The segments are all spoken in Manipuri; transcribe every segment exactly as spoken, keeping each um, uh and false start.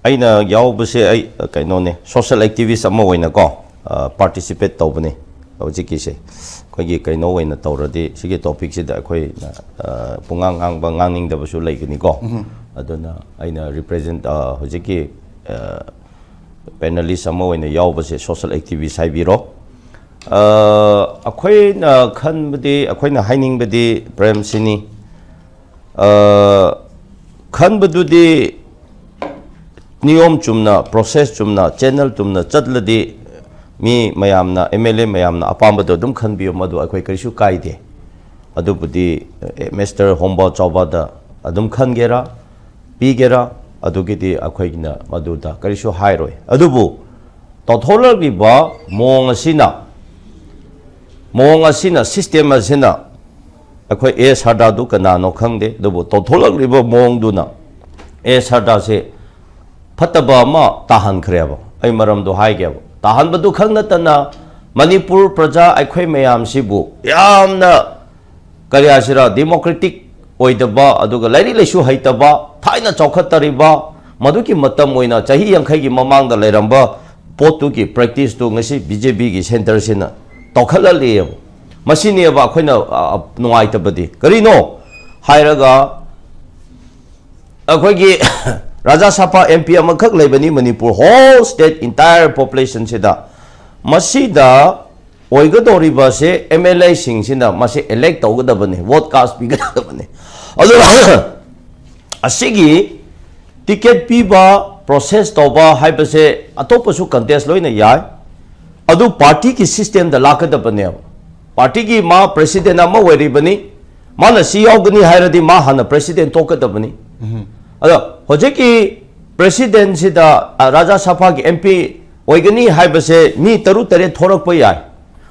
ꯑꯩꯅ ꯌꯥꯎꯕꯁꯦ ꯑꯩ ꯀꯩꯅꯣꯅꯦ, ꯁꯣꯁꯦꯜ ꯑꯦꯛꯇꯤꯚꯤꯁ ꯑꯃ ꯑꯣꯏꯅꯀꯣ, ꯄꯥꯔꯇꯤꯁꯤꯄꯦꯠ ꯇꯧꯕꯅꯦ꯫ ꯍꯧꯖꯤꯛꯀꯤꯁꯦ ꯑꯩꯈꯣꯏꯒꯤ ꯀꯩꯅꯣ ꯑꯣꯏꯅ ꯇꯧꯔꯗꯤ, ꯁꯤꯒꯤ ꯇꯣꯄꯤꯛꯁꯤꯗ ꯑꯩꯈꯣꯏꯅ ꯄꯨꯡꯉꯥꯡ ꯉꯥꯡꯕ, ꯉꯥꯡꯅꯤꯡꯗꯕꯁꯨ ꯂꯩꯒꯅꯤꯀꯣ꯫ ꯑꯗꯨꯅ ꯑꯩꯅ ꯔꯤꯄ꯭ꯔꯦꯖꯦꯟ ꯍꯧꯖꯤꯛꯀꯤ ꯄꯦꯅꯦꯂꯤꯁ ꯑꯃ ꯑꯣꯏꯅ ꯌꯥꯎꯕꯁꯦ ꯁꯣꯁꯦꯜ ꯑꯦꯛꯇꯤꯚꯤꯁ ꯍꯥꯏꯕꯤꯔꯣ꯫ ꯑꯩꯈꯣꯏꯅ ꯈꯟꯕꯗꯤ, ꯑꯩꯈꯣꯏꯅ ꯍꯥꯏꯅꯤꯡꯕꯗꯤ, ꯄ꯭ꯔꯦꯝꯁꯤꯅꯤ, ꯈꯟꯕꯗꯨꯗꯤ ꯅꯤꯌꯣꯝ ꯆꯨꯝꯅ, ꯄ꯭ꯔꯣꯁꯦꯁ ꯆꯨꯝꯅ, ꯆꯦꯅꯦꯜ ꯆꯨꯝꯅ ꯆꯠꯂꯗꯤ, ꯃꯤ ꯃꯌꯥꯝꯅ, ꯑꯦꯝ ꯑꯦꯜ ꯑꯦ ꯃꯌꯥꯝꯅ ꯑꯄꯥꯝꯕꯗꯣ ꯑꯗꯨꯝ ꯈꯟꯕꯤꯌꯣ, ꯃꯗꯨ ꯑꯩꯈꯣꯏ ꯀꯔꯤꯁꯨ ꯀꯥꯏꯗꯦ꯫ ꯑꯗꯨꯕꯨꯗꯤ ꯃꯤꯁꯇꯔ ꯍꯣꯝꯕ ꯆꯥꯎꯕꯗ ꯑꯗꯨꯝ ꯈꯟꯒꯦꯔꯥ, ꯄꯤꯒꯦꯔꯥ, ꯑꯗꯨꯒꯤꯗꯤ ꯑꯩꯈꯣꯏꯅ ꯃꯗꯨꯗ ꯀꯔꯤꯁꯨ ꯍꯥꯏꯔꯣꯏ꯫ ꯑꯗꯨꯕꯨ ꯇꯧꯊꯣꯛꯂꯛꯂꯤꯕ ꯃꯑꯣꯡ ꯑꯁꯤꯅ, ꯃꯑꯣꯡ ꯑꯁꯤꯅ, ꯁꯤꯁꯇꯦꯝ ꯑꯁꯤꯅ, ꯑꯩꯈꯣꯏ ꯑꯦ ꯁꯔꯗꯥꯗꯨ ꯀꯅꯥꯅꯣ ꯈꯪꯗꯦ, ꯑꯗꯨꯕꯨ ꯇꯧꯊꯣꯛꯂꯛꯂꯤꯕ ꯃꯑꯣꯡꯗꯨꯅ ꯑꯦ ꯁꯔꯗꯥꯁꯦ ꯐꯠꯇꯕ ꯑꯃ ꯇꯥꯍꯟꯈ꯭ꯔꯦꯕ꯫ ꯑꯩ ꯃꯔꯝꯗꯣ ꯍꯥꯏꯒꯦꯕ꯫ ꯇꯥꯍꯟꯕꯗꯨ ꯈꯛ ꯅꯠꯇꯅ, ꯃꯅꯤꯄꯨꯔ ꯄ꯭ꯔꯖꯥ ꯑꯩꯈꯣꯏ ꯃꯌꯥꯝꯁꯤꯕꯨ ꯌꯥꯝꯅ, ꯀꯔꯤ ꯍꯥꯏꯁꯤꯔꯥ, ꯗꯦꯃꯣꯀ꯭ꯔꯦꯇꯤꯛ ꯑꯣꯏꯗꯕ, ꯑꯗꯨꯒ ꯂꯥꯏꯔꯤꯛ ꯂꯥꯏꯁꯨ ꯍꯩꯇꯕ, ꯊꯥꯏꯅ ꯆꯥꯎꯈꯠꯇꯔꯤꯕ, ꯃꯗꯨꯒꯤ ꯃꯇꯝ ꯑꯣꯏꯅ ꯆꯍꯤ ꯌꯥꯡꯈꯩꯒꯤ ꯃꯃꯥꯡꯗ ꯂꯩꯔꯝꯕ ꯄꯣꯠꯇꯨꯒꯤ ꯄ꯭ꯔꯦꯛꯇꯤꯁꯇꯨ ꯉꯁꯤ ꯕꯤ ꯖꯦ ꯄꯤꯒꯤ ꯁꯦꯟꯇꯔꯁꯤꯅ ꯇꯧꯈꯠꯍꯜꯂꯤꯑꯕ꯫ ꯃꯁꯤꯅꯦꯕ ꯑꯩꯈꯣꯏꯅ, ꯑ, ꯅꯨꯡꯉꯥꯏꯇꯕꯗꯤ꯫ ꯀꯔꯤꯅꯣ ꯍꯥꯏꯔꯒ, ꯑꯩꯈꯣꯏꯒꯤ ꯔꯥꯖ꯭ꯌ ꯁꯚꯥ ꯑꯦꯝ ꯄꯤ ꯑꯃꯈꯛ ꯂꯩꯕꯅꯤ ꯃꯅꯤꯄꯨꯔ whole state entire populationꯁꯤꯗ꯫ ꯃꯁꯤꯗ ꯑꯣꯏꯒꯗꯧꯔꯤꯕꯁꯦ ꯑꯦꯝ ꯑꯦꯜ ꯑꯦꯁꯤꯡꯁꯤꯅ ꯃꯁꯤ ꯏꯂꯦꯛ ꯇꯧꯒꯗꯕꯅꯤ, ꯚꯣꯠ ꯀꯥꯁ ꯄꯤꯒꯗꯕꯅꯤ꯫ ꯑꯗꯨꯒ ꯑꯁꯤꯒꯤ ꯇꯤꯀꯦꯠ ꯄꯤꯕ, ꯄ꯭ꯔꯣꯁꯦꯁ ꯇꯧꯕ ꯍꯥꯏꯕꯁꯦ ꯑꯇꯣꯞꯄꯁꯨ ꯀꯟꯇꯦꯁ ꯂꯣꯏꯅ ꯌꯥꯏ꯫ ꯑꯗꯨ ꯄꯥꯔꯇꯤꯒꯤ ꯁꯤꯁꯇꯦꯝꯗ ꯂꯥꯛꯀꯗꯕꯅꯦꯕ꯫ ꯄꯥꯔꯇꯤꯒꯤ ꯃꯥ ꯄ꯭ꯔꯦꯁꯤꯗꯦꯟ ꯑꯃ ꯑꯣꯏꯔꯤꯕꯅꯤ, ꯃꯥꯅ ꯁꯤ ꯌꯥꯎꯒꯅꯤ ꯍꯥꯏꯔꯗꯤ ꯃꯥ ꯍꯥꯟꯅ ꯄ꯭ꯔꯦꯁꯤꯗꯦꯟ ꯊꯣꯛꯀꯗꯕꯅꯤ꯫ ꯑꯗꯣ ꯍꯧꯖꯤꯛꯀꯤ ꯄ꯭ꯔꯦꯁꯤꯗꯦꯟꯁꯤꯗ, ꯑ, ꯔꯥꯖ꯭ꯌ ꯁꯚꯥꯒꯤ ꯑꯦꯝ ꯄꯤ ꯑꯣꯏꯒꯅꯤ ꯍꯥꯏꯕꯁꯦ ꯃꯤ ꯇꯔꯨꯛ ꯇꯔꯦꯠ ꯊꯣꯔꯛꯄ ꯌꯥꯏ꯫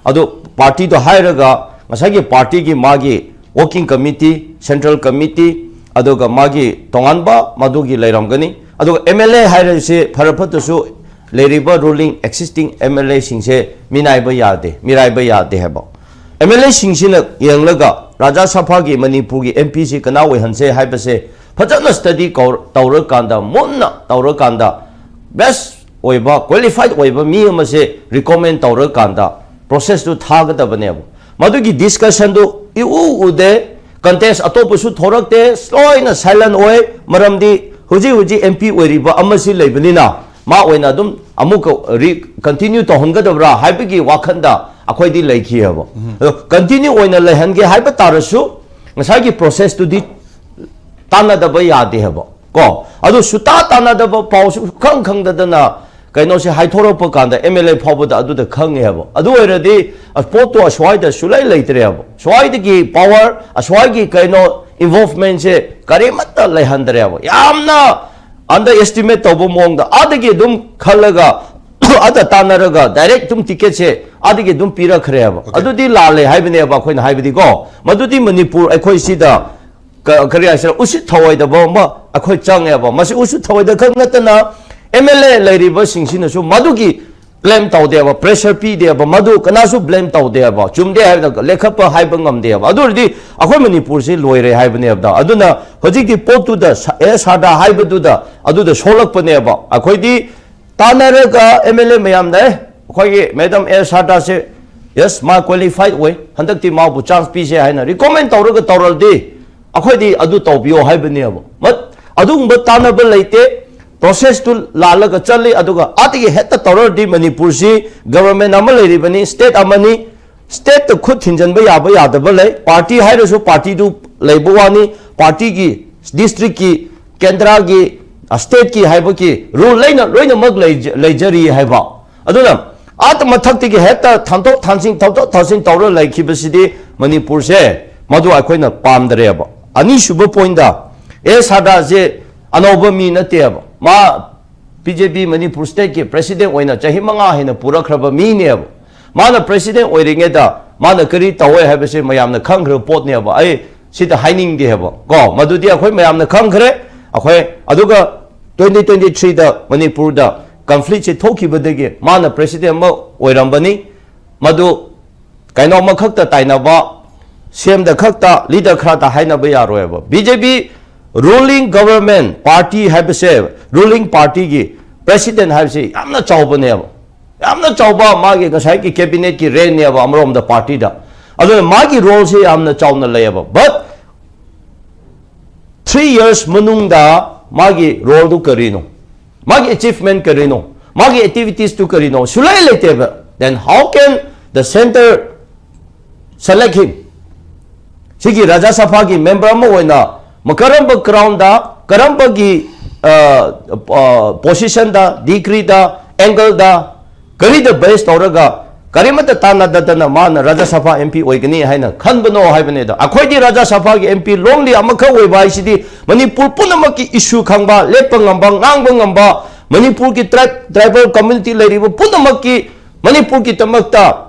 ꯑꯗꯨ ꯄꯥꯔꯇꯤꯗꯣ ꯍꯥꯏꯔꯒ ꯉꯁꯥꯏꯒꯤ ꯄꯥꯔꯇꯤꯒꯤ ꯃꯥꯒꯤ ꯋꯥꯔꯀꯤꯡ ꯀꯃꯤꯇꯤ, ꯁꯦꯟꯇ꯭ꯔꯦꯜ ꯀꯃꯤꯇꯤ, ꯑꯗꯨꯒ ꯃꯥꯒꯤ ꯇꯣꯉꯥꯟꯕ ꯃꯗꯨꯒꯤ ꯂꯩꯔꯝꯒꯅꯤ꯫ ꯑꯗꯨꯒ ꯑꯦꯝ ꯑꯦꯜ ꯑꯦ ꯍꯥꯏꯔꯤꯁꯦ ꯐꯔ ꯐꯠꯇꯁꯨ ꯂꯩꯔꯤꯕ ꯔꯨꯂꯤꯡ ꯑꯦꯛꯖꯤꯁꯇꯤꯡ ꯑꯦꯝ ꯑꯦꯜ ꯑꯦꯁꯤꯡꯁꯦ ꯃꯤꯅꯥꯏꯕ ꯌꯥꯗꯦ, ꯃꯤꯔꯥꯏꯕ ꯌꯥꯗꯦ ꯍꯥꯏꯕ꯫ ꯑꯦꯝ ꯑꯦꯜ ꯑꯦꯁꯤꯡꯁꯤꯅ ꯌꯦꯡꯂꯒ ꯔꯥꯖ꯭ꯌ ꯁꯚꯥꯒꯤ ꯃꯅꯤꯄꯨꯔꯒꯤ ꯑꯦꯝ ꯄꯤꯁꯤ ꯀꯅꯥ ꯑꯣꯏꯍꯟꯁꯦ ꯍꯥꯏꯕꯁꯦ ꯐꯖꯅ ꯁ꯭ꯇꯗꯤ ꯇꯧꯔꯀꯥꯟꯗ, ꯃꯨꯟꯅ ꯇꯧꯔꯀꯥꯟꯗ, ꯕꯦꯁ ꯑꯣꯏꯕ, ꯀ꯭ꯋꯥꯂꯤꯐꯥꯏꯗ ꯑꯣꯏꯕ ꯃꯤ ꯑꯃꯁꯦ ꯔꯤꯀꯣꯃꯦꯟ ꯇꯧꯔꯀꯥꯟꯗ ꯄ꯭ꯔꯣꯁꯦꯁꯇꯨ ꯊꯥꯒꯗꯕꯅꯦꯕ꯫ ꯃꯗꯨꯒꯤ ꯗꯤꯁꯀꯁꯟꯗꯨ ꯏꯎ ꯎꯗꯦ, ꯀꯟꯇꯦꯁ ꯑꯇꯣꯞꯄꯁꯨ ꯊꯣꯔꯛꯇꯦ, ꯂꯣꯏꯅ ꯁꯥꯏꯂꯦꯟ ꯑꯣꯏ꯫ ꯃꯔꯝꯗꯤ ꯍꯧꯖꯤꯛ ꯍꯧꯖꯤꯛ ꯑꯦꯝ ꯄꯤ ꯑꯣꯏꯔꯤꯕ ꯑꯃꯁꯤ ꯂꯩꯕꯅꯤꯅ, ꯃꯥ ꯑꯣꯏꯅ ꯑꯗꯨꯝ ꯑꯃꯨꯛꯀ ꯔꯤ ꯀꯟꯇꯤꯅ꯭ꯌꯨ ꯇꯧꯍꯟꯒꯗꯕ꯭ꯔꯥ ꯍꯥꯏꯕꯒꯤ ꯋꯥꯈꯜꯗ ꯑꯩꯈꯣꯏꯗꯤ ꯂꯩꯈꯤꯑꯕ꯫ ꯑꯗꯣ ꯀꯟꯇꯤꯅ꯭ꯌꯨ ꯑꯣꯏꯅ ꯂꯩꯍꯟꯒꯦ ꯍꯥꯏꯕ ꯇꯥꯔꯁꯨ, ꯉꯁꯥꯏꯒꯤ ꯄ꯭ꯔꯣꯁꯦꯁꯇꯨꯗꯤ ꯇꯥꯟꯅꯗꯕ ꯌꯥꯗꯦ ꯍꯥꯏꯕ ꯀꯣ꯫ ꯑꯗꯨ ꯁꯨꯇꯥ ꯇꯥꯟꯅꯗꯕ, ꯄꯥꯎꯁꯨ ꯈꯪ ꯈꯪꯗꯗꯅ ꯀꯩꯅꯣꯁꯦ ꯍꯥꯏꯊꯣꯔꯛꯄ ꯀꯥꯟꯗ ꯑꯦꯝ ꯑꯦꯜ ꯑꯦ ꯐꯥꯎꯕꯗ ꯑꯗꯨꯗ ꯈꯪꯉꯦ ꯍꯥꯏꯕ꯫ ꯑꯗꯨ ꯑꯣꯏꯔꯗꯤ ꯄꯣꯠꯇꯣ ꯑꯁ꯭ꯋꯥꯏꯗ ꯁꯨꯂꯩ ꯂꯩꯇ꯭ꯔꯦꯕ꯫ ꯁ꯭ꯋꯥꯏꯗꯒꯤ ꯄꯋꯥꯔ, ꯑꯁ꯭ꯋꯥꯏꯒꯤ ꯀꯩꯅꯣ ꯏꯟꯚꯣꯜꯚꯃꯦꯟꯁꯦ ꯀꯔꯤꯃꯠꯇ ꯂꯩꯍꯟꯗ꯭ꯔꯦꯕ꯫ ꯌꯥꯝꯅ ꯑꯟꯗꯔ ꯑꯦꯁꯇꯤꯃꯦꯠ ꯇꯧꯕ ꯃꯑꯣꯡꯗ ꯑꯥꯗꯒꯤ ꯑꯗꯨꯝ ꯈꯜꯂꯒ ꯑꯗ ꯇꯥꯟꯅꯔꯒ ꯗꯥꯏꯔꯦꯛ ꯑꯗꯨꯝ ꯇꯤꯀꯦꯠꯁꯦ ꯑꯥꯗꯒꯤ ꯑꯗꯨꯝ ꯄꯤꯔꯛꯈ꯭ꯔꯦꯕ꯫ ꯑꯗꯨꯗꯤ ꯂꯥꯜꯂꯦ ꯍꯥꯏꯕꯅꯦꯕ ꯑꯩꯈꯣꯏꯅ ꯍꯥꯏꯕꯗꯤꯀꯣ꯫ ꯃꯗꯨꯗꯤ ꯃꯅꯤꯄꯨꯔ ꯑꯩꯈꯣꯏ ꯁꯤꯗ ꯀ- ꯀꯔꯤ ꯍꯥꯏꯁꯤꯔ, ꯎꯁꯤꯠ ꯊꯑꯣꯏꯗꯕ ꯑꯃ ꯑꯩꯈꯣꯏ ꯆꯪꯉꯦꯕ꯫ ꯃꯁꯤ ꯎꯁꯤꯠ ꯊꯑꯣꯏꯗ ꯈꯛ ꯅꯠꯇꯅ ꯑꯦꯝ ꯑꯦꯜ ꯑꯦ ꯂꯩꯔꯤꯕꯁꯤꯡꯁꯤꯅꯁꯨ ꯃꯗꯨꯒꯤ ꯕ꯭ꯂꯦꯝ ꯇꯧꯗꯦꯕ, ꯄ꯭ꯔꯦꯁꯔ ꯄꯤꯗꯦꯕ, ꯃꯗꯨ ꯀꯅꯥꯁꯨ ꯕ꯭ꯂꯦꯝ ꯇꯧꯗꯦꯕ꯫ ꯆꯨꯝꯗꯦ ꯍꯥꯏꯕꯗ ꯂꯦꯈꯠꯄ ꯍꯥꯏꯕ ꯉꯝꯗꯦꯕ꯫ ꯑꯗꯨ ꯑꯣꯏꯔꯗꯤ ꯑꯩꯈꯣꯏ ꯃꯅꯤꯄꯨꯔꯁꯤ ꯂꯣꯏꯔꯦ ꯍꯥꯏꯕꯅꯦꯕ꯫ ꯑꯗꯨꯅ ꯍꯧꯖꯤꯛꯇꯤ ꯄꯣꯠꯇꯨꯗ ꯁ- ꯑꯦ ꯁꯥꯗꯥ ꯍꯥꯏꯕꯗꯨꯗ ꯑꯗꯨꯗ ꯁꯣꯛꯂꯛꯄꯅꯦꯕ꯫ ꯑꯩꯈꯣꯏꯗꯤ ꯇꯥꯟꯅꯔꯒ ꯑꯦꯝ ꯑꯦꯜ ꯑꯦ ꯃꯌꯥꯝꯅ, "ꯑꯦ, ꯑꯩꯈꯣꯏꯒꯤ ꯃꯦꯗꯥꯝ ꯑꯦ ꯁꯥꯗꯥꯁꯦ, ꯌꯦꯁ, ꯃꯥ ꯀ꯭ꯋꯥꯂꯤꯐꯥꯏꯗ ꯑꯣꯏ, ꯍꯟꯗꯛꯇꯤ ꯃꯥꯕꯨ ꯆꯥꯟꯁ ꯄꯤꯁꯦ" ꯍꯥꯏꯅ ꯔꯤꯀꯣꯃꯦꯟ ꯇꯧꯔꯒ ꯇꯧꯔꯗꯤ ꯑꯩꯈꯣꯏꯗꯤ ꯑꯗꯨ ꯇꯧꯕꯤꯌꯣ ꯍꯥꯏꯕꯅꯦꯕ꯫ ꯃꯠ- ꯑꯗꯨꯒꯨꯝꯕ ꯇꯥꯟꯅꯕ ꯂꯩꯇꯦ꯫ ꯄ꯭ꯔꯣꯁꯦꯁꯇꯨ ꯂꯥꯜꯂꯒ ꯆꯠꯂꯤ꯫ ꯑꯗꯨꯒ ꯑꯥꯗꯒꯤ ꯍꯦꯛꯇ ꯇꯧꯔꯗꯤ ꯃꯅꯤꯄꯨꯔꯁꯤ ꯒꯕꯔꯃꯦꯟ ꯑꯃ ꯂꯩꯔꯤꯕꯅꯤ, ꯁ꯭ꯇꯦꯠ ꯑꯃꯅꯤ, ꯁ꯭ꯇꯦꯠꯇ ꯈꯨꯠ ꯊꯤꯟꯖꯤꯟꯕ ꯌꯥꯕ ꯌꯥꯗꯕ ꯂꯩ꯫ ꯄꯥꯔꯇꯤ ꯍꯥꯏꯔꯁꯨ ꯄꯥꯔꯇꯤꯗꯨ ꯂꯩꯕ ꯋꯥꯅꯤ꯫ ꯄꯥꯔꯇꯤꯒꯤ, ꯗꯤꯁꯇ꯭ꯔꯤꯛꯀꯤ, ꯀꯦꯟꯗ꯭ꯔꯥꯒꯤ, ꯑ, ꯁ꯭ꯇꯦꯠꯀꯤ ꯍꯥꯏꯕꯒꯤ ꯔꯨꯜ ꯂꯩꯅ ꯂꯣꯏꯅꯃꯛ ꯂꯩꯖ- ꯂꯩꯖꯔꯤ ꯍꯥꯏꯕ꯫ ꯑꯗꯨꯅ ꯑꯥ ꯃꯊꯛꯇꯒꯤ ꯍꯦꯛꯇ ꯊꯥꯡꯗꯣꯛ ꯊꯥꯡꯖꯤꯟ, ꯊꯥꯡꯗꯣꯛ ꯊꯥꯡꯖꯤꯟ ꯇꯧꯔ ꯂꯩꯈꯤꯕꯁꯤꯗꯤ ꯃꯅꯤꯄꯨꯔꯁꯦ ꯃꯗꯨ ꯑꯩꯈꯣꯏꯅ ꯄꯥꯝꯗꯔꯦꯕ꯫ ꯑꯅꯤꯁꯨꯕ ꯄꯣꯏꯟꯗ, ꯑꯦ ꯁꯥꯗꯥꯁꯦ ꯑꯅꯧꯕ ꯃꯤ ꯅꯠꯇꯦꯕ꯫ ꯃꯥ ꯕꯤ ꯖꯦ ꯄꯤ ꯃꯅꯤꯄꯨꯔ ꯁ꯭ꯇꯦꯠꯀꯤ ꯄ꯭ꯔꯦꯁꯤꯗꯦꯟ ꯑꯣꯏꯅ ꯆꯍꯤ ꯃꯉꯥ ꯍꯦꯟꯅ ꯄꯨꯔꯛꯈ꯭ꯔꯕ ꯃꯤꯅꯦꯕ꯫ ꯃꯥꯅ ꯄ꯭ꯔꯦꯁꯤꯗꯦꯟ ꯑꯣꯏꯔꯤꯉꯩꯗ ꯃꯥꯅ ꯀꯔꯤ ꯇꯧꯋꯦ ꯍꯥꯏꯕꯁꯦ ꯃꯌꯥꯝꯅ ꯈꯪꯈ꯭ꯔꯕ ꯄꯣꯠꯅꯦꯕ꯫ ꯑꯩ ꯁꯤꯗ ꯍꯥꯏꯅꯤꯡꯗꯦ ꯍꯥꯏꯕ ꯀꯣ, ꯃꯗꯨꯗꯤ ꯑꯩꯈꯣꯏ ꯃꯌꯥꯝꯅ ꯈꯪꯈ꯭ꯔꯦ꯫ ꯑꯩꯈꯣꯏ ꯑꯗꯨꯒ ꯇ꯭ꯋꯦꯟꯇꯤ ꯇ꯭ꯋꯦꯟꯇꯤ ꯊ꯭ꯔꯤꯗ ꯃꯅꯤꯄꯨꯔꯗ ꯀꯟꯐ꯭ꯂꯤꯛꯁꯦ ꯊꯣꯛꯈꯤꯕꯗꯒꯤ ꯃꯥꯅ ꯄ꯭ꯔꯦꯁꯤꯗꯦꯟ ꯑꯃ ꯑꯣꯏꯔꯝꯕꯅꯤ꯫ ꯃꯗꯨ ꯀꯩꯅꯣ ꯑꯃꯈꯛꯇ ꯇꯥꯏꯅꯕ, ꯁꯤ ꯑꯦꯝꯗ ꯈꯛꯇ, ꯂꯤꯗꯔ ꯈꯔꯗ ꯍꯥꯏꯅꯕ ꯌꯥꯔꯣꯏꯕ꯫ ꯕꯤ ꯖꯦ ꯄꯤ Ruling government party ꯍꯥꯏꯕꯁꯦ, ruling party ꯒꯤ president ꯍꯥꯏꯕꯁꯦ ꯌꯥꯝꯅ ꯆꯥꯎꯕꯅꯦꯕ, ꯌꯥꯝꯅ ꯆꯥꯎꯕ ꯃꯥꯒꯤ ꯉꯁꯥꯏꯒꯤ cabinet ꯀꯤ rank ꯅꯦꯕ ꯑꯃꯔꯣꯝꯗ party ꯗ꯫ ꯑꯗꯨꯅ ꯃꯥꯒꯤ role ꯁꯦ ꯌꯥꯝꯅ ꯆꯥꯎꯅ ꯂꯩꯌꯦꯕ꯫ But three years ꯃꯅꯨꯡꯗ ꯃꯥꯒꯤ role ꯗꯨ ꯀꯔꯤꯅꯣ? ꯃꯥꯒꯤ achievement ꯀꯔꯤꯅꯣ? ꯃꯥꯒꯤ activities ꯇꯨ ꯀꯔꯤꯅꯣ? ꯁꯨꯂꯩ ꯂꯩꯇꯦꯕ꯫ Then how can the centre select him? ꯁꯤꯒꯤ ꯔꯥꯖ꯭ꯌ ꯁꯚꯥꯒꯤ member ꯑꯃ ꯑꯣꯏꯅ ꯃ-, ꯀꯔꯝꯕ ground ꯗ, ꯀꯔꯝꯕꯒꯤ, ꯑ, ꯑ, position ꯗ, degree ꯗ, angle ꯗ, ꯀꯔꯤꯗ base ꯇꯧꯔꯒ ꯀꯔꯤꯃꯠꯇ ꯇꯥꯟꯅꯗꯗꯅ ꯃꯥꯅ ꯔꯥꯖ꯭ꯌ ꯁꯚꯥ M P ꯑꯣꯏꯒꯅꯤ ꯍꯥꯏꯅ ꯈꯟꯕꯅꯣ ꯍꯥꯏꯕꯅꯤꯗ꯫ ꯑꯩꯈꯣꯏꯗꯤ ꯔꯥꯖ꯭ꯌ ꯁꯚꯥꯒꯤ M P lonely ꯑꯃꯈꯛ ꯑꯣꯏꯕ ꯍꯥꯏꯁꯤꯗꯤ ꯃꯅꯤꯄꯨꯔ ꯄꯨꯝꯅꯃꯛꯀꯤ issue ꯈꯪꯕ, ꯂꯦꯞꯄ ꯉꯝꯕ, ꯉꯥꯡꯕ ꯉꯝꯕ, ꯃꯅꯤꯄꯨꯔꯒꯤ tribe, tribal community ꯂꯩꯔꯤꯕ ꯄꯨꯝꯅꯃꯛꯀꯤ ꯃꯅꯤꯄꯨꯔꯒꯤꯗꯃꯛꯇ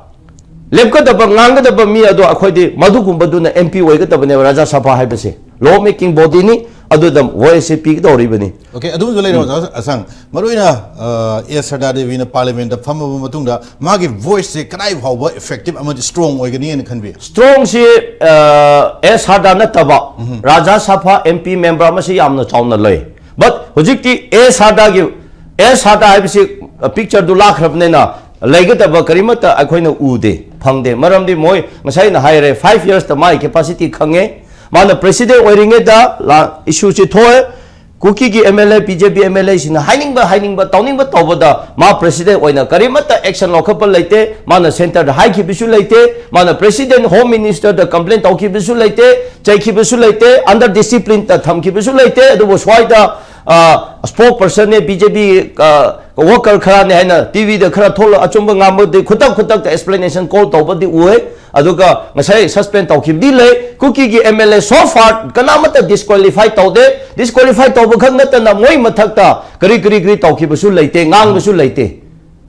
ꯂꯦꯞꯀꯗꯕ, ꯉꯥꯡꯒꯗꯕ ꯃꯤ ꯑꯗꯣ ꯑꯩꯈꯣꯏꯗꯤ ꯃꯗꯨꯒꯨꯝꯕꯗꯨꯅ M P ꯑꯣꯏꯒꯗꯕꯅꯦꯕ꯫ ꯔꯥꯖ꯭ꯌ ꯁꯚꯥ ꯍꯥꯏꯕꯁꯦ law making body ꯅꯤ, ꯑꯗꯨꯗ voice ꯁꯦ ꯄꯤꯒꯗꯧꯔꯤꯕꯅꯤ꯫ Okay, ꯑꯗꯨꯝꯁꯨ ꯂꯩꯔꯦ ꯑꯣꯖꯥ ꯑꯁꯥꯡ꯫ ꯃꯔꯨꯑꯣꯏꯅ ꯑ, ꯑꯦꯁ ꯁꯔꯗꯥ ꯗꯦꯕꯤꯅ parliament ꯇ ꯐꯝꯃꯕ ꯃꯇꯨꯡꯗ ꯃꯥꯒꯤ voice ꯁꯦ ꯀꯗꯥꯏ ꯐꯥꯎꯕ effective ꯑꯃꯗꯤ strong ꯑꯣꯏꯒꯅꯤ ꯍꯥꯏꯅ ꯈꯟꯕꯤ? Strong ꯁꯤ, ꯑ, ꯑꯦꯁ ꯁꯔꯗꯥ ꯅꯠꯇꯕ ꯔꯥꯖ꯭ꯌ ꯁꯚꯥ M P member ꯑꯃꯁꯤ ꯌꯥꯝꯅ ꯆꯥꯎꯅ ꯂꯩ꯫ But ꯍꯧꯖꯤꯛꯇꯤ ꯑꯦꯁ ꯁꯔꯗꯥꯒꯤ, ꯑꯦꯁ ꯁꯔꯗꯥ ꯍꯥꯏꯕꯁꯤ, ꯑ, picture ꯗꯨ ꯂꯥꯛꯈ꯭ꯔꯕꯅꯤꯅ ꯂꯩꯒꯗꯕ ꯀꯔꯤꯃꯠꯇ ꯑꯩꯈꯣꯏꯅ ꯎꯗꯦ, ꯐꯪꯗꯦ꯫ ꯃꯔꯝꯗꯤ ꯃꯣꯏ ꯉꯁꯥꯏ ꯑꯩꯅ ꯍꯥꯏꯔꯦ, five years ꯇ ꯃꯥꯒꯤ capacity ꯈꯪꯉꯦ꯫ ꯃꯥꯅ president ꯑꯣꯏꯔꯤꯉꯩꯗ ꯂꯥ-, issue ꯁꯤ ꯊꯣꯛꯑꯦ꯫ ꯀꯨꯀꯤꯒꯤ M L A, B J P M L A ꯁꯤꯡꯅ ꯍꯥꯏꯅꯤꯡꯕ, ꯍꯥꯏꯅꯤꯡꯕ, ꯇꯧꯅꯤꯡꯕ ꯇꯧꯕꯗ ꯃꯥ president ꯑꯣꯏꯅ ꯀꯔꯤꯃꯠꯇ action ꯂꯧꯈꯠꯄ ꯂꯩꯇꯦ꯫ ꯃꯥꯅ centre ꯗ ꯍꯥꯏꯈꯤꯕꯁꯨ ꯂꯩꯇꯦ꯫ ꯃꯥꯅ president, home minister ꯗ complain ꯇꯧꯈꯤꯕꯁꯨ ꯂꯩꯇꯦ, ꯆꯩꯈꯤꯕꯁꯨ ꯂꯩꯇꯦ, under discipline ꯇ ꯊꯝꯈꯤꯕꯁꯨ ꯂꯩꯇꯦ꯫ ꯑꯗꯨꯕꯨ ꯁ꯭ꯋꯥꯏꯗ, ꯑ, spokesperson ꯅꯦ, B J P, ꯑ, worker ꯈꯔꯅꯦ ꯍꯥꯏꯅ T V ꯗ ꯈꯔ ꯊꯣꯛꯂ ꯑꯆꯨꯝꯕ ꯉꯥꯡꯕꯗꯤ ꯈꯨꯗꯛ ꯈꯨꯗꯛꯇ explanation call ꯇꯧꯕꯗꯤ ꯎꯏ꯫ ꯑꯗꯨꯒ ꯉꯁꯥꯏ suspend ꯇꯧꯈꯤꯕꯗꯤ ꯂꯩ꯫ ꯀꯨꯀꯤꯒꯤ M L A so far ꯀꯅꯥꯃꯠꯇ disqualify ꯇꯧꯗꯦ꯫ Disqualify ꯇꯧꯕ ꯈꯛ ꯅꯠꯇꯅ ꯃꯣꯏ ꯃꯊꯛꯇ ꯀꯔꯤ ꯀꯔꯤ ꯀꯔꯤ ꯇꯧꯈꯤꯕꯁꯨ ꯂꯩꯇꯦ, ꯉꯥꯡꯕꯁꯨ ꯂꯩꯇꯦ꯫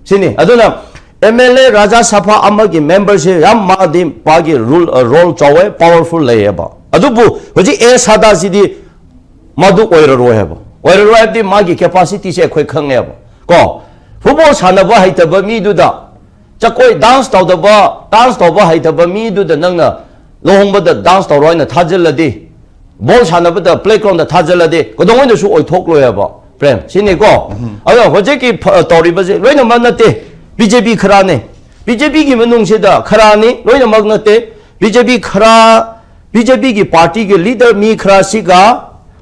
ꯁꯤꯅꯤ꯫ ꯑꯗꯨꯅ M L A ꯔꯥꯖ꯭ꯌ ꯁꯚꯥ ꯑꯃꯒꯤ member ꯁꯦ ꯌꯥꯝ ꯃꯥꯗꯤ ꯃꯥꯒꯤ rule, role ꯆꯥꯎꯋꯦ, powerful ꯂꯩꯌꯦꯕ꯫ ꯑꯗꯨꯕꯨ ꯍꯧꯖꯤꯛ ꯑꯦꯁ ꯁꯔꯗꯥꯁꯤꯗꯤ ꯃꯗꯨ ꯑꯣꯏꯔꯔꯣꯏ ꯍꯥꯏꯕ꯫ ꯑꯣꯏꯔꯔꯣꯏ ꯍꯥꯏꯕꯗꯤ ꯃꯥꯒꯤ capacity ꯁꯦ ꯑꯩꯈꯣꯏ ꯈꯪꯉꯦꯕ꯫ ꯀꯣ, football ꯁꯥꯟꯅꯕ ꯍꯩꯇꯕ ꯃꯤꯗꯨꯗ, ꯆꯀꯣꯏ dance ꯇꯧꯗꯕ, dance ꯇꯧꯕ ꯍꯩꯇꯕ ꯃꯤꯗꯨꯗ ꯅꯪꯅ ꯂꯨꯍꯣꯡꯕꯗ dance ꯇꯧꯔꯣ ꯍꯥꯏꯅ ꯊꯥꯖꯤꯜꯂꯗꯤ, ꯕꯣꯜ ꯁꯥꯟꯅꯕꯗ ꯄ꯭ꯂꯦꯒ꯭ꯔꯥꯎꯟꯗ ꯊꯥꯖꯤꯜꯂꯗꯤ ꯀꯩꯗꯧꯉꯩꯗꯁꯨ ꯑꯣꯏꯊꯣꯛꯂꯣꯏꯕ, ꯄ꯭ꯔꯦꯝ, ꯁꯤꯅꯤꯀꯣ꯫ ꯑꯗꯣ ꯍꯧꯖꯤꯛꯀꯤ ꯐ- ꯇꯧꯔꯤꯕꯁꯦ ꯂꯣꯏꯅꯃꯛ ꯅꯠꯇꯦ, ꯕꯤ ꯖꯦ ꯄꯤ ꯈꯔꯅꯦ꯫ ꯕꯤ ꯖꯦ ꯄꯤꯒꯤ ꯃꯅꯨꯡꯁꯤꯗ ꯈꯔꯅꯤ, ꯂꯣꯏꯅꯃꯛ ꯅꯠꯇꯦ꯫ ꯕꯤ ꯖꯦ ꯄꯤ ꯈꯔ, ꯕꯤ ꯖꯦ ꯄꯤꯒꯤ ꯄꯥꯔꯇꯤꯒꯤ ꯂꯤꯗꯔ ꯃꯤ ꯈꯔꯁꯤꯒ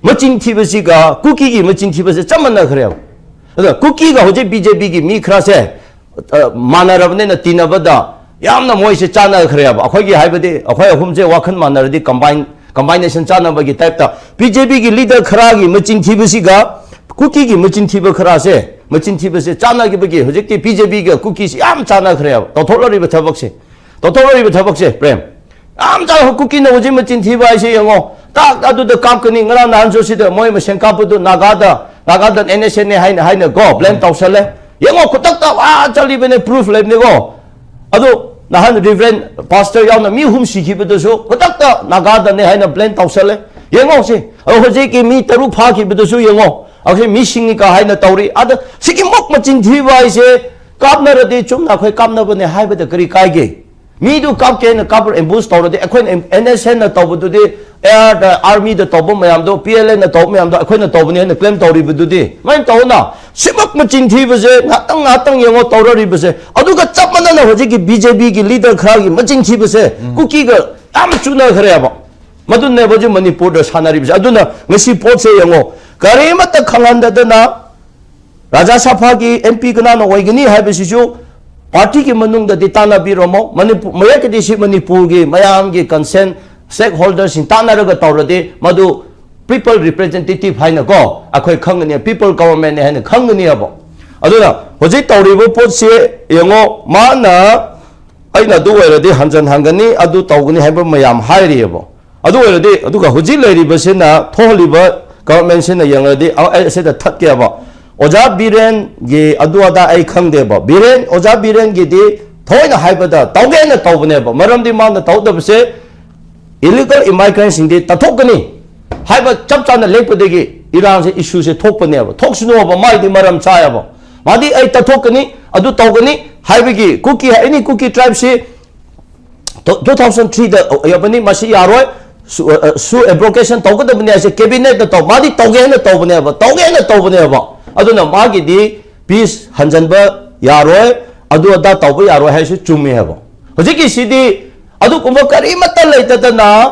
ꯃꯆꯤꯟ ꯊꯤꯕꯁꯤꯒ ꯀꯨꯀꯤꯒꯤ ꯃꯆꯤꯟ ꯊꯤꯕꯁꯦ ꯆꯞ ꯃꯥꯟꯅꯈ꯭ꯔꯦꯕ꯫ ꯑꯗ ꯀꯨꯀꯤꯒ ꯍꯧꯖꯤꯛ ꯕꯤ ꯖꯦ ꯄꯤꯒꯤ ꯃꯤ ꯈꯔꯁꯦ ꯑ, ꯃꯥꯟꯅꯔꯕꯅꯤꯅ ꯇꯤꯟꯅꯕꯗ ꯌꯥꯝꯅ ꯃꯣꯏꯁꯦ ꯆꯥꯟꯅꯈ꯭ꯔꯦꯕ꯫ ꯑꯩꯈꯣꯏꯒꯤ ꯍꯥꯏꯕꯗꯤ ꯑꯩꯈꯣꯏ ꯑꯍꯨꯝꯁꯦ ꯋꯥꯈꯜ ꯃꯥꯟꯅꯔꯗꯤ ꯀꯝꯕꯥꯏꯟ, ꯀꯝꯕꯥꯏꯅꯦꯁꯟ ꯆꯥꯟꯅꯕꯒꯤ ꯇꯥꯏꯞꯇ ꯕꯤ ꯖꯦ ꯄꯤꯒꯤ ꯂꯤꯗꯔ ꯈꯔꯒꯤ ꯃꯆꯤꯟ ꯊꯤꯕꯁꯤꯒ ꯀꯨꯀꯤꯒꯤ ꯃꯆꯤꯟ ꯊꯤꯕ ꯈꯔꯁꯦ, ꯃꯆꯤꯟ ꯊꯤꯕꯁꯦ ꯆꯥꯟꯅꯈꯤꯕꯒꯤ ꯍꯧꯖꯤꯛꯇꯤ ꯕꯤ ꯖꯦ ꯄꯤꯒ ꯀꯨꯀꯤꯁꯤ ꯌꯥꯝ ꯆꯥꯟꯅꯈ꯭ꯔꯦꯕ, ꯇꯧꯊꯣꯛꯂꯔꯤꯕ ꯊꯕꯛꯁꯦ꯫ ꯇꯧꯊꯣꯛꯂꯔꯤꯕ ꯊꯕꯛꯁꯦ, ꯄ꯭ꯔꯦꯝ꯫ ꯌꯥꯝ ꯆꯥꯎ ꯀꯨꯀꯤꯅ ꯍꯧꯖꯤꯛ ꯃꯆꯤꯟ ꯊꯤꯕ ꯍꯥꯏꯁꯦ ꯌꯦꯡꯉꯣ꯫ ꯇꯥꯛ ꯑꯗꯨꯗ ꯀꯥꯞꯀꯅꯤ꯫ ꯉꯔꯥꯡ ꯅꯍꯥꯟꯁꯨ ꯁꯤꯗ ꯃꯣꯏ ꯃꯁꯦꯟ ꯀꯥꯞꯄꯗꯨ ꯅꯥꯒꯥꯗ, ꯅꯥꯒꯥꯗ ꯑꯦꯟ ꯑꯦꯁ ꯑꯦꯟ ꯑꯦ ꯍꯥꯏꯅ, ꯍꯥꯏꯅ ꯀꯣ ꯕ꯭ꯂꯦꯝ ꯇꯧꯁꯜꯂꯦ꯫ ꯌꯦꯡꯉꯣ, ꯈꯨꯗꯛꯇ ꯋꯥ ꯆꯠꯂꯤꯕꯅꯦ, ꯄ꯭ꯔꯨꯐ ꯂꯩꯕꯅꯦꯀꯣ꯫ ꯑꯗꯨ ꯅꯍꯥꯟ ꯔꯤꯚꯔꯦꯟ ꯄꯥꯁꯇꯔ ꯌꯥꯎꯅ ꯃꯤ ꯑꯍꯨꯝ ꯁꯤꯈꯤꯕꯗꯨꯁꯨ ꯈꯨꯗꯛꯇ ꯅꯥꯒꯥꯗꯅꯦ ꯍꯥꯏꯅ ꯕ꯭ꯂꯦꯝ ꯇꯧꯁꯜꯂꯦ꯫ ꯌꯦꯡꯉꯣ ꯁꯤ꯫ ꯑꯗꯣ ꯍꯧꯖꯤꯛꯀꯤ ꯃꯤ ꯇꯔꯨꯛ ꯐꯥꯈꯤꯕꯗꯨꯁꯨ ꯌꯦꯡꯉꯣ꯫ ꯑꯩꯈꯣꯏ ꯃꯤꯁꯤꯡꯅꯤ ꯀ ꯍꯥꯏꯅ ꯇꯧꯔꯤ꯫ ꯑꯗ ꯁꯤꯒꯤꯃꯨꯛ ꯃꯆꯤꯟ ꯊꯤꯕ ꯍꯥꯏꯁꯦ ꯀꯥꯞꯅꯔꯗꯤ ꯆꯨꯝꯅ ꯑꯩꯈꯣꯏ ꯀꯥꯞꯅꯕꯅꯦ ꯍꯥꯏꯕꯗ ꯀꯔꯤ ꯀꯥꯏꯒꯦ? ꯃꯤꯗꯨ ꯀꯥꯞꯀꯦ ꯍꯥꯏꯅ ꯀꯥꯞꯄ ꯑꯦꯝꯕꯨꯁ ꯇꯧꯔꯗꯤ ꯑꯩꯈꯣꯏꯅ ꯑꯦꯟ ꯑꯦꯁ ꯑꯦꯟꯅ ꯇꯧꯕꯗꯨꯗꯤ, ꯑꯦꯌꯔꯗ ꯑꯥꯔꯃꯤꯗ ꯇꯧꯕ ꯃꯌꯥꯝꯗꯣ, ꯄꯤ ꯑꯦꯜ ꯑꯦꯅ ꯇꯧꯕ ꯃꯌꯥꯝꯗꯣ ꯑꯩꯈꯣꯏꯅ ꯇꯧꯕꯅꯤ ꯍꯥꯏꯅ ꯀ꯭ꯂꯦꯝ ꯇꯧꯔꯤꯕꯗꯨꯗꯤ? ꯁꯨꯃꯥꯏꯅ ꯇꯧꯅ ꯁꯤꯃꯛ ꯃꯆꯤꯟ ꯊꯤꯕꯁꯦ ꯉꯥꯛꯇꯪ ꯉꯥꯛꯇꯪ ꯌꯦꯡꯉꯣ ꯇꯧꯔꯔꯤꯕꯁꯦ꯫ ꯑꯗꯨꯒ ꯆꯞ ꯃꯥꯟꯅꯅ ꯍꯧꯖꯤꯛꯀꯤ ꯕꯤ ꯖꯦ ꯄꯤꯒꯤ ꯂꯤꯗꯔ ꯈꯔꯒꯤ ꯃꯆꯤꯟ ꯊꯤꯕꯁꯦ ꯀꯨꯀꯤꯒ ꯌꯥꯝ ꯆꯨꯅꯈ꯭ꯔꯦꯕ꯫ ꯃꯗꯨꯅꯦꯕ ꯍꯧꯖꯤꯛ ꯃꯅꯤꯄꯨꯔꯗ ꯁꯥꯟꯅꯔꯤꯕꯁꯦ꯫ ꯑꯗꯨꯅ ꯉꯁꯤ ꯄꯣꯠꯁꯦ ꯌꯦꯡꯉꯣ, ꯀꯔꯤꯃꯠꯇ ꯈꯪꯍꯟꯗꯗꯅ ꯔꯥꯖ꯭ꯌ ꯁꯚꯥꯒꯤ ꯑꯦꯝ ꯄꯤ ꯀꯅꯥꯅ ꯑꯣꯏꯒꯅꯤ ꯍꯥꯏꯕꯁꯤꯁꯨ ꯄꯥꯔꯇꯤꯒꯤ ꯃꯅꯨꯡꯗꯗꯤ ꯇꯥꯟꯅꯕꯤꯔꯝꯃꯣ꯫ ꯃꯅꯤꯄꯨꯔ, ꯃꯌꯥꯏ ꯀꯗꯤꯁꯤ ꯃꯅꯤꯄꯨꯔꯒꯤ ꯃꯌꯥꯝꯒꯤ ꯀꯟꯁꯔꯟ ꯁ꯭ꯇꯦꯛ ꯍꯣꯜꯗꯔꯁꯤꯡ ꯇꯥꯟꯅꯔꯒ ꯇꯧꯔꯗꯤ ꯃꯗꯨ ꯄꯤꯄꯜ ꯔꯤꯄ꯭ꯔꯦꯖꯦꯟꯇꯦꯇꯤꯚ ꯍꯥꯏꯅꯀꯣ ꯑꯩꯈꯣꯏ ꯈꯪꯒꯅꯤ, ꯄꯤꯄꯜ ꯒꯕꯔꯟꯃꯦꯟꯅꯤ ꯍꯥꯏꯅ ꯈꯪꯒꯅꯤꯕ꯫ ꯑꯗꯨꯅ ꯍꯧꯖꯤꯛ ꯇꯧꯔꯤꯕ ꯄꯣꯠꯁꯤ ꯌꯦꯡꯉꯣ, ꯃꯥꯅ ꯑꯩꯅ ꯑꯗꯨ ꯑꯣꯏꯔꯗꯤ ꯍꯟꯖꯟ ꯍꯟꯒꯅꯤ, ꯑꯗꯨ ꯇꯧꯒꯅꯤ ꯍꯥꯏꯕ ꯃꯌꯥꯝ ꯍꯥꯏꯔꯤꯑꯕ꯫ ꯑꯗꯨ ꯑꯣꯏꯔꯗꯤ, ꯑꯗꯨꯒ ꯍꯧꯖꯤꯛ ꯂꯩꯔꯤꯕꯁꯤꯅ, ꯊꯣꯛꯍꯜꯂꯤꯕ ꯒꯕꯔꯟꯃꯦꯟꯁꯤꯅ ꯌꯦꯡꯂꯗꯤ, ꯑ-, ꯑꯩ ꯑꯁꯤꯗ ꯊꯠꯀꯦꯕ꯫ ꯑꯣꯖꯥ ꯕꯤꯔꯦꯟꯒꯤ ꯑꯗꯨ ꯑꯗꯥ ꯑꯩ ꯈꯪꯗꯦꯕ꯫ ꯕꯤꯔꯦꯟ, ꯑꯣꯖꯥ ꯕꯤꯔꯦꯟꯒꯤꯗꯤ ꯊꯑꯣꯏꯅ ꯍꯥꯏꯕꯗ ꯇꯧꯒꯦꯅ ꯇꯧꯕꯅꯦꯕ꯫ ꯃꯔꯝꯗꯤ ꯃꯥꯅ ꯇꯧꯗꯕꯁꯦ ꯏꯂꯤꯒꯜ ꯏꯃꯥꯏꯒ꯭ꯔꯦꯟꯁꯤꯡꯗꯤ ꯇꯥꯟꯊꯣꯛꯀꯅꯤ ꯍꯥꯏꯕ ꯆꯞ ꯆꯥꯅ ꯂꯦꯞꯄꯗꯒꯤ ꯏꯔꯥꯡꯁꯦ, ꯏꯁꯨꯁꯦ ꯊꯣꯛꯄꯅꯦꯕ꯫ ꯊꯣꯛꯁꯅꯨꯕ, ꯃꯥꯏꯗꯤ ꯃꯔꯝ ꯆꯥꯏꯌꯦꯕ꯫ ꯃꯥꯗꯤ ꯑꯩ ꯇꯥꯟꯊꯣꯛꯀꯅꯤ, ꯑꯗꯨ ꯇꯧꯒꯅꯤ ꯍꯥꯏꯕꯒꯤ ꯀꯨꯀꯤ, ꯑꯦꯅꯤ ꯀꯨꯀꯤ ꯇ꯭ꯔꯥꯏꯕꯁꯤ ꯇꯨ ꯊꯥꯎꯖꯟ ꯊ꯭ꯔꯤꯗ ꯌꯧꯕꯅꯤ, ꯃꯁꯤ ꯌꯥꯔꯣꯏ꯫ ꯁꯨ ꯑ, ꯁꯨ ꯑꯦꯕ꯭ꯔꯣꯒꯦꯁꯟ ꯇꯧꯒꯗꯕꯅꯤ ꯍꯥꯏꯁꯦ ꯀꯦꯕꯤꯅꯦꯠꯅ ꯇꯧ, ꯃꯥꯗꯤ ꯇꯧꯒꯦ ꯍꯥꯏꯅ ꯇꯧꯕꯅꯦꯕ, ꯇꯧꯒꯦ ꯍꯥꯏꯅ ꯇꯧꯕꯅꯦꯕ꯫ ꯑꯗꯨꯅ ꯃꯥꯒꯤꯗꯤ ꯄꯤꯁ ꯍꯟꯖꯟꯕ ꯌꯥꯔꯣꯏ, ꯑꯗꯨ ꯑꯗꯥ ꯇꯧꯕ ꯌꯥꯔꯣꯏ ꯍꯥꯏꯁꯨ ꯆꯨꯝꯃꯦ ꯍꯥꯏꯕ꯫ ꯍꯧꯖꯤꯛꯀꯤꯁꯤꯗꯤ ꯑꯗꯨꯒꯨꯝꯕ ꯀꯔꯤꯃꯠꯇ ꯂꯩꯇꯗꯅ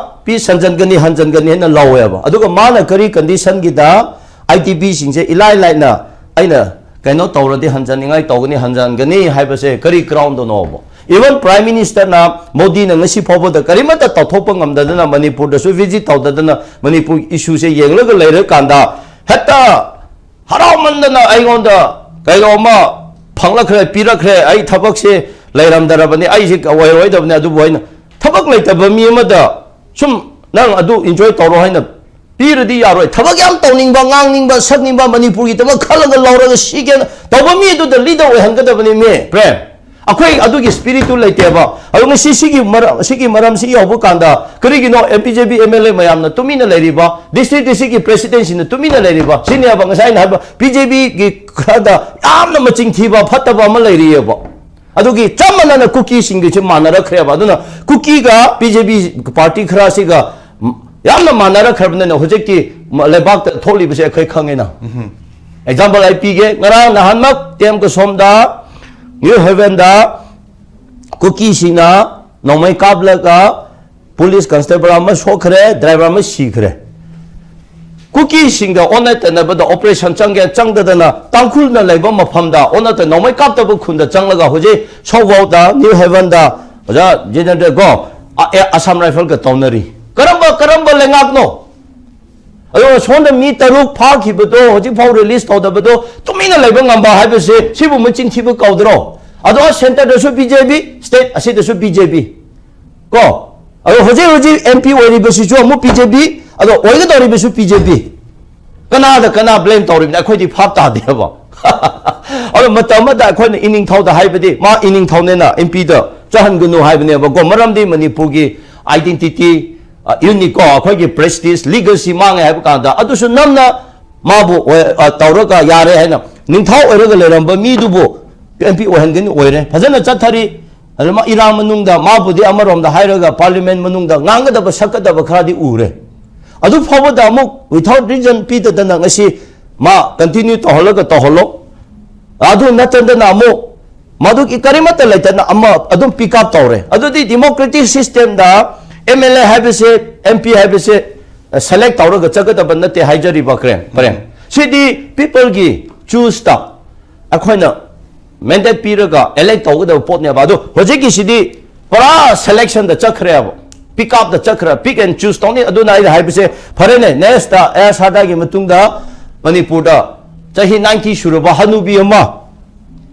ꯄꯤꯁ ꯍꯟꯖꯟꯒꯅꯤ, ꯍꯟꯖꯟꯒꯅꯤ ꯍꯥꯏꯅ ꯂꯧꯋꯦꯕ꯫ ꯑꯗꯨꯒ ꯃꯥꯅ ꯀꯔꯤ ꯀꯟꯗꯤꯁꯟꯒꯤꯗ ꯑꯥꯏ ꯗꯤ ꯕꯤꯁꯤꯡꯁꯦ ꯏꯂꯥꯏ ꯂꯥꯏꯅ ꯑꯩꯅ ꯀꯩꯅꯣ ꯇꯧꯔꯗꯤ ꯍꯟꯖꯟꯅꯤꯡꯉꯥꯏ ꯇꯧꯒꯅꯤ, ꯍꯟꯖꯟꯒꯅꯤ ꯍꯥꯏꯕꯁꯦ ꯀꯔꯤ ꯒ꯭ꯔꯥꯎꯟꯗꯅꯣꯕ? ꯏꯚꯟ ꯄ꯭ꯔꯥꯏꯝ ꯃꯤꯅꯤꯁꯇꯔꯅ ꯃꯣꯗꯤꯅ ꯉꯁꯤ ꯐꯥꯎꯕꯗ ꯀꯔꯤꯃꯠꯇ ꯇꯧꯊꯣꯛꯄ ꯉꯝꯗꯗꯅ, ꯃꯅꯤꯄꯨꯔꯗꯁꯨ ꯚꯤꯖꯤꯠ ꯇꯧꯗꯗꯅ, ꯃꯅꯤꯄꯨꯔ ꯏꯁꯨꯁꯦ ꯌꯦꯡꯂꯒ ꯂꯩꯔꯀꯥꯟꯗ ꯍꯦꯛꯇ ꯍꯔꯥꯎꯃꯟꯗꯅ ꯑꯩꯉꯣꯟꯗ ꯀꯩꯅꯣꯝꯃ ꯐꯪꯂꯛꯈ꯭ꯔꯦ, ꯄꯤꯔꯛꯈ꯭ꯔꯦ, ꯑꯩ ꯊꯕꯛꯁꯦ ꯂꯩꯔꯝꯗ꯭ꯔꯕꯅꯤ, ꯑꯩꯁꯦ ꯑꯣꯏꯔꯣꯏꯗꯕꯅꯤ, ꯑꯗꯨꯕꯨ ꯑꯩꯅ ꯊꯕꯛ ꯂꯩꯇꯕ ꯃꯤ ꯑꯃꯗ ꯁꯨꯝ ꯅꯪ ꯑꯗꯨ ꯏꯟꯖꯣꯏ ꯇꯧꯔꯣ ꯍꯥꯏꯅ ꯄꯤꯔꯗꯤ ꯌꯥꯔꯣꯏ꯫ ꯊꯕꯛ ꯌꯥꯝ ꯇꯧꯅꯤꯡꯕ, ꯉꯥꯡꯅꯤꯡꯕ, ꯁꯛꯅꯤꯡꯕ, ꯃꯅꯤꯄꯨꯔꯒꯤꯗꯃꯛ ꯈꯜꯂꯒ ꯂꯧꯔꯒ ꯁꯤꯒꯦꯅ ꯇꯧꯕ ꯃꯤ ꯑꯗꯨꯗ ꯂꯤꯗꯔ ꯑꯣꯏꯍꯟꯒꯗꯕꯅꯤ ꯃꯤ, ꯄ꯭ꯔꯦꯝ꯫ ꯑꯩꯈꯣꯏ ꯑꯗꯨꯒꯤ ꯁ꯭ꯄꯤꯔꯤꯠꯇꯨ ꯂꯩꯇꯦꯕ꯫ ꯑꯗꯣ ꯉꯁꯤ ꯁꯤꯒꯤ ꯃꯔꯝ, ꯁꯤꯒꯤ ꯃꯔꯝꯁꯤ ꯌꯧꯕ ꯀꯥꯟꯗ ꯀꯔꯤꯒꯤꯅꯣ M P J B M L A ꯃꯌꯥꯝꯅ ꯇꯨꯃꯤꯟꯅ ꯂꯩꯔꯤꯕ, ꯗꯤꯁꯇ꯭ꯔꯤꯛ ꯗꯤꯁꯇ꯭ꯔꯤꯛꯀꯤ ꯄ꯭ꯔꯦꯁꯤꯗꯦꯟꯁꯤꯅ ꯇꯨꯃꯤꯟꯅ ꯂꯩꯔꯤꯕ? ꯁꯤꯅꯦꯕ ꯉꯁꯥꯏ ꯑꯩꯅ ꯍꯥꯏꯕ ꯕꯤ ꯖꯦ ꯄꯤꯒꯤ ꯈꯔꯗ ꯌꯥꯝꯅ ꯃꯆꯤꯡ ꯊꯤꯕ ꯐꯠꯇꯕ ꯑꯃ ꯂꯩꯔꯤꯑꯕ꯫ ꯑꯗꯨꯒꯤ ꯆꯞ ꯃꯥꯟꯅꯅ ꯀꯨꯀꯤꯁꯤꯡꯒꯤꯁꯨ ꯃꯥꯟꯅꯔꯛꯈ꯭ꯔꯦꯕ꯫ ꯑꯗꯨꯅ ꯀꯨꯀꯤꯒ ꯕꯤ ꯖꯦ ꯄꯤ ꯄꯥꯔꯇꯤ ꯈꯔꯁꯤꯒ ꯌꯥꯝꯅ ꯃꯥꯟꯅꯔꯛꯈ꯭ꯔꯕꯅꯤꯅ ꯍꯧꯖꯤꯛꯇꯤ ꯂꯩꯕꯥꯛꯇ ꯊꯣꯛꯂꯤꯕꯁꯦ ꯑꯩꯈꯣꯏ ꯈꯪꯉꯤꯅ꯫ ꯑꯦꯛꯖꯥꯝꯄꯜ ꯑꯩ ꯄꯤꯒꯦ, ꯉꯔꯥꯡ ꯅꯍꯥꯟꯃꯛ ꯇꯦꯝ ꯀꯁꯣꯝꯗ, ꯅ꯭ꯌꯨ ꯍꯦꯚꯦꯟꯗ ꯀꯨꯀꯤꯁꯤꯡꯅ ꯅꯣꯡꯃꯩ ꯀꯥꯞꯂꯒ ꯄꯨꯂꯤꯁ ꯀꯟꯁꯇꯦꯕꯜ ꯑꯃ ꯁꯣꯛꯈ꯭ꯔꯦ, ꯗ꯭ꯔꯥꯏꯚꯔ ꯑꯃ ꯁꯤꯈ꯭ꯔꯦ꯫ ꯀꯨꯀꯤꯁꯤꯡꯗ ꯑꯣꯟꯅ ꯇꯩꯅꯕꯗ ꯑꯣꯄꯔꯦꯁꯟ ꯆꯪꯒꯦ ꯆꯪꯗꯗꯅ ꯇꯥꯡꯈꯨꯜꯅ ꯂꯩꯕ ꯃꯐꯝꯗ ꯑꯣꯟꯅ ꯇꯩ-, ꯅꯣꯡꯃꯩ ꯀꯥꯞꯇꯕ ꯈꯨꯟꯗ ꯆꯪꯂꯒ ꯍꯧꯖꯤꯛ ꯁꯣꯚꯥꯎꯗ, ꯅ꯭ꯌꯨ ꯍꯦꯚꯟꯗ, ꯑꯣꯖꯥ ꯖꯤꯅꯦꯟꯗ꯭ꯔ ꯀꯣ, ꯑ-, ꯑꯦ, ꯑꯁꯥꯝ ꯔꯥꯏꯐꯜꯒ ꯇꯧꯅꯔꯤ꯫ ꯀꯔꯝꯕ, ꯀꯔꯝꯕ ꯂꯩꯉꯥꯛꯅꯣ? ꯑꯗꯨꯒ ꯁꯣꯝꯗ ꯃꯤ ꯇꯔꯨꯛ ꯐꯥꯈꯤꯕꯗꯣ ꯍꯧꯖꯤꯛꯐꯥꯎ ꯔꯤꯂꯤꯁ ꯇꯧꯗꯕꯗꯣ ꯇꯨꯃꯤꯟꯅ ꯂꯩꯕ ꯉꯝꯕ ꯍꯥꯏꯕꯁꯦ ꯁꯤꯕꯨ ꯃꯆꯤꯟ ꯊꯤꯕ ꯀꯧꯗ꯭ꯔꯣ? ꯑꯗꯣ ꯁꯦꯟꯇꯔꯗꯁꯨ ꯕꯤ ꯖꯦ ꯄꯤ, ꯁ꯭ꯇꯦꯠ ꯑꯁꯤꯗꯁꯨ ꯕꯤ ꯖꯦ ꯄꯤ꯫ ꯀꯣ? ꯑꯗꯣ ꯍꯧꯖꯤꯛ ꯍꯧꯖꯤꯛ ꯑꯦꯝ ꯄꯤ ꯑꯣꯏꯔꯤꯕꯁꯤꯁꯨ ꯑꯃꯨꯛ ꯕꯤ ꯖꯦ ꯄꯤ, ꯑꯗꯣ ꯑꯣꯏꯒꯗꯧꯔꯤꯕꯁꯨ ꯕꯤ ꯖꯦ ꯄꯤ꯫ ꯀꯅꯥꯗ ꯀꯅꯥ ꯕ꯭ꯂꯦꯝ ꯇꯧꯔꯤꯕꯅꯤ? ꯑꯩꯈꯣꯏꯗꯤ ꯚꯥꯞ ꯇꯥꯗꯦꯕ꯫ ꯑꯗꯣ ꯃꯇꯝ ꯑꯃꯗ ꯑꯩꯈꯣꯏꯅ ꯏꯅꯤꯡꯊꯧꯗ ꯍꯥꯏꯕꯗꯤ, ꯃꯥ ꯏꯅꯤꯡꯊꯧꯅꯦꯅ ꯑꯦꯝ ꯄꯤꯗ ꯆꯠꯍꯟꯒꯅꯨ ꯍꯥꯏꯕꯅꯦꯕꯀꯣ꯫ ꯃꯔꯝꯗꯤ ꯃꯅꯤꯄꯨꯔꯒꯤ identity, ꯑ, unique ꯀꯣ, ꯑꯩꯈꯣꯏꯒꯤ prestige, legacy ꯃꯥꯡꯉꯦ ꯍꯥꯏꯕ ꯀꯥꯟꯗ, ꯑꯗꯨꯁꯨ ꯅꯝꯅ ꯃꯥꯕꯨ ꯑꯣꯏ-, ꯑ, ꯇꯧꯔꯒ ꯌꯥꯔꯦ ꯍꯥꯏꯅ ꯅꯤꯡꯊꯧ ꯑꯣꯏꯔꯒ ꯂꯩꯔꯝꯕ ꯃꯤꯗꯨꯕꯨ ꯑꯦꯝ ꯄꯤ ꯑꯣꯏꯍꯟꯒꯅꯤ, ꯑꯣꯏꯔꯦ꯫ ꯐꯖꯅ ꯆꯠꯊꯔꯤ꯫ ꯑꯗꯨ ꯃꯥ ꯏꯔꯥꯡ ꯃꯅꯨꯡꯗ ꯃꯥꯕꯨꯗꯤ ꯑꯃꯔꯣꯝꯗ ꯍꯥꯏꯔꯒ parliament ꯃꯅꯨꯡꯗ ꯉꯥꯡꯒꯗꯕ ꯁꯛꯀꯗꯕ ꯈꯔꯗꯤ ꯎꯔꯦ꯫ ꯑꯗꯨ ꯐꯥꯎꯕꯗ ꯑꯃꯨꯛ without reason ꯄꯤꯗꯗꯅ ꯉꯁꯤ ꯃꯥ continue ꯇꯧꯍꯜꯂꯒ ꯇꯧꯍꯜꯂꯣ꯫ ꯑꯗꯨ ꯅꯠꯇꯗꯅ ꯑꯃꯨꯛ ꯃꯗꯨꯒꯤ ꯀꯔꯤꯃꯠꯇ ꯂꯩꯇꯅ ꯑꯃ ꯑꯗꯨꯝ pick up ꯇꯧꯔꯦ꯫ ꯑꯗꯨꯗꯤ democratic systemꯗ MLA ꯍꯥꯏꯕꯁꯦ, MP ꯍꯥꯏꯕꯁꯦ select ꯇꯧꯔꯒ ꯆꯠꯀꯗꯕ ꯅꯠꯇꯦ ꯍꯥꯏꯖꯔꯤꯕ ꯀ꯭ꯔꯦꯝ ꯄꯔꯦꯝ꯫ ꯁꯤꯗꯤ peopleꯒꯤ chooseꯇ ꯑꯩꯈꯣꯏꯅ mandate ꯄꯤꯔꯒ elect ꯇꯧꯒꯗꯕ ꯄꯣꯠꯅꯦꯕ꯫ ꯑꯗꯣ ꯍꯧꯖꯤꯛꯀꯤꯁꯤꯗꯤ ꯄꯨꯔꯥ selectionꯗ ꯆꯠꯈ꯭ꯔꯦꯕ, pick upꯇ ꯆꯠꯈ꯭ꯔꯦ, pick and choose ꯇꯧꯅꯤ꯫ ꯑꯗꯨꯅ ꯑꯩꯅ ꯍꯥꯏꯕꯁꯦ, ꯐꯔꯦꯅꯦ, next ꯑꯦꯁ ꯍꯔꯗꯥꯒꯤ ꯃꯇꯨꯡꯗ ꯃꯅꯤꯄꯨꯔꯗ ꯆꯍꯤ ninety ꯁꯨꯔꯕ ꯍꯅꯨꯕꯤ ꯑꯃ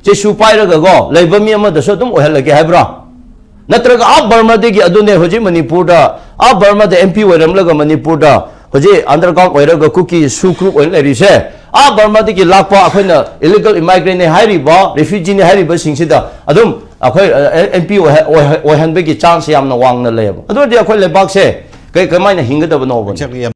ꯆꯦꯁꯨ ꯄꯥꯏꯔꯒꯀꯣ ꯂꯩꯕ ꯃꯤ ꯑꯃꯗꯁꯨ ꯑꯗꯨꯝ ꯑꯣꯏꯍꯜꯂꯒꯦ ꯍꯥꯏꯕ꯭ꯔꯥ? ꯅꯠꯇ꯭ꯔꯒ ꯑꯥ ꯕꯔꯃꯥꯗꯒꯤ, ꯑꯗꯨꯅꯦ ꯍꯧꯖꯤꯛ ꯃꯅꯤꯄꯨꯔꯗ ꯑꯥ ꯕꯔꯃꯥꯗ MP ꯑꯣꯏꯔꯝꯂꯒ ꯃꯅꯤꯄꯨꯔꯗ ꯍꯧꯖꯤꯛ underground ꯑꯣꯏꯔꯒ ꯀꯨꯀꯤ ꯁꯨ group ꯑꯣꯏꯅ ꯂꯩꯔꯤꯁꯦ, ꯑꯥ ꯕꯔꯃꯥꯗꯒꯤ ꯂꯥꯛꯄ ꯑꯩꯈꯣꯏꯅ illegal immigrantꯅꯦ ꯍꯥꯏꯔꯤꯕ, refugeeꯅꯦ ꯍꯥꯏꯔꯤꯕꯁꯤꯡꯁꯤꯗ ꯑꯗꯨꯝ ꯑꯩꯈꯣꯏ MP ꯑꯣꯏꯍꯟꯕꯒꯤ chance ꯌꯥꯝꯅ ꯋꯥꯡꯅ ꯂꯩꯌꯦꯕ꯫ ꯑꯗꯨ ꯑꯣꯏꯔꯗꯤ ꯑꯩꯈꯣꯏ ꯂꯩꯕꯥꯛꯁꯦ ꯀꯩ ꯀꯃꯥꯏꯅ ꯍꯤꯡꯒꯗꯕꯅꯣꯕ?